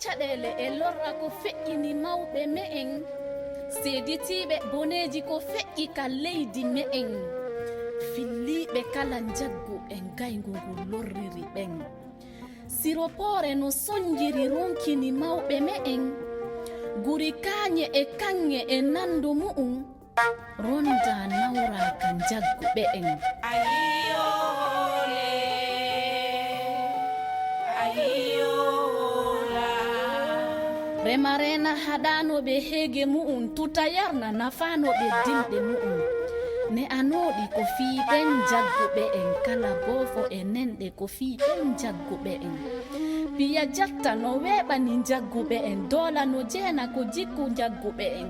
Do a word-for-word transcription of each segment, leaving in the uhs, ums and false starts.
Caɗeele e lorra ko feƴƴini mawɓe me'en, seeditiiɓe boneeji ko feƴƴi ka leydi me'en, filliiɓe kala njaggu e ngayngu ngu lorriri ɓen. Siropoore no sonjiri ronkini mawɓe me'en, guri kaaɲe e kaŋŋe e nanndo mu'un, rondaa nawraa ka njaggu ɓe'en. Rema reena haɗaano ɓe heege mu'un, tuta yarna nafaano ɓe dimɗe mu'un. Ne'anooɗi ko fii ɓen njaggu ɓe'en, kala boofo e nenɗe ko fii ɓen njaggu ɓe'en. Piya jatta no weeɓani njaggu ɓe'en, doola no jeena ko jikku njaggu ɓe'en.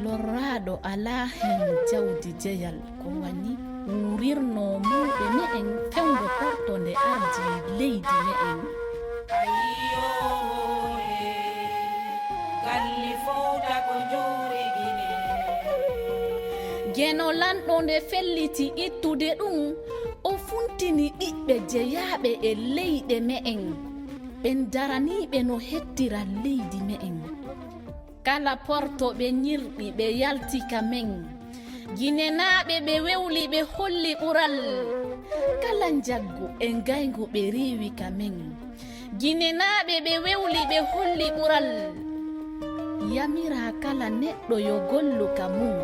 Lorraaɗo alaa hen jawdi jeyal, ko wani wuurirnoo mawɓe me'en fewndo porto nde ardii leydi me'en. Ayyo, he, galli Fuuta ko njuuri Gine. Geno lanɗo nde felliti ittude ɗum, o funtini ɓiɓɓe jeyaaɓe e leyɗe me'en, ɓen daraniiɓe no hettira leydi me'en. Kala porto ɓe ñirɗi, ɓe yalti ka men. Ginenaaɓe ɓe wewli, ɓe holli ɓural. Kala njaggu e ngayngu ɓe riiwi ka men. Ginenaaɓe ɓe wewli, ɓe holli ɓural. Yamiraa kala neɗɗo yo gollu ka mum.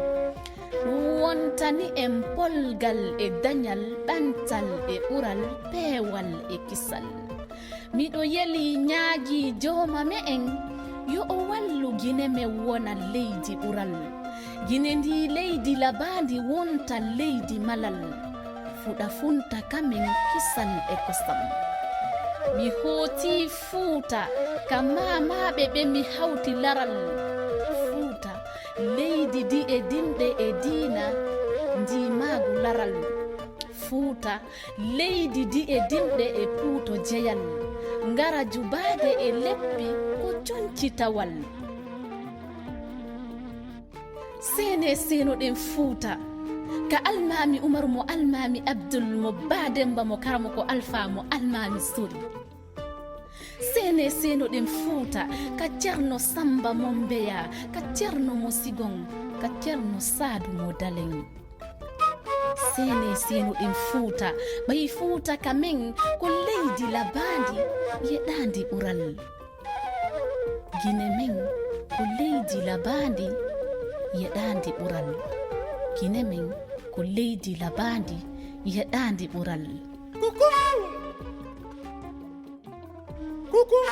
Ɗum wontani en polgal e dañal, ɓantal e ɓural, peewal e kisal. Miɗo yelii ñaagii jooma me'en, yo o wallu Gine men wona leydi ɓural. Gine ndii leydi labaandi wonta leydi malal. Fuɗa funta ka men kisal e kosam. Mi hootii Fuuta, ka maamaaɓe ɓe mi hawti laral. Fuuta, leydi ndi e dimɗe e diina, ndii maagu laral. Fuuta, leydi ndi e dimɗe e puuto jeyal, ngara jubaade e leppi ko coñcitawal. Seenee seenoɗen Fuuta, ka Almaami Umaru mo Almaami Abdul mo Baa Demmba mo Kara mo ko Alfaa mo Almaami Sori. Seenee seenoɗen Fuuta, ka Ceerno Sammba mo Mbeyaa, ka Ceerno mo Sigon, ka Ceerno Saadu mo Daleŋ. Seenee seenoɗen Fuuta, ɓay Fuuta ka men ko leydi labaandi yeɗaandi ɓural. Gine men ko leydi labaandi yeɗaandi ɓural. Gine men ko leydi labaandi yeɗaandi ɓural. Coucou! Coucou!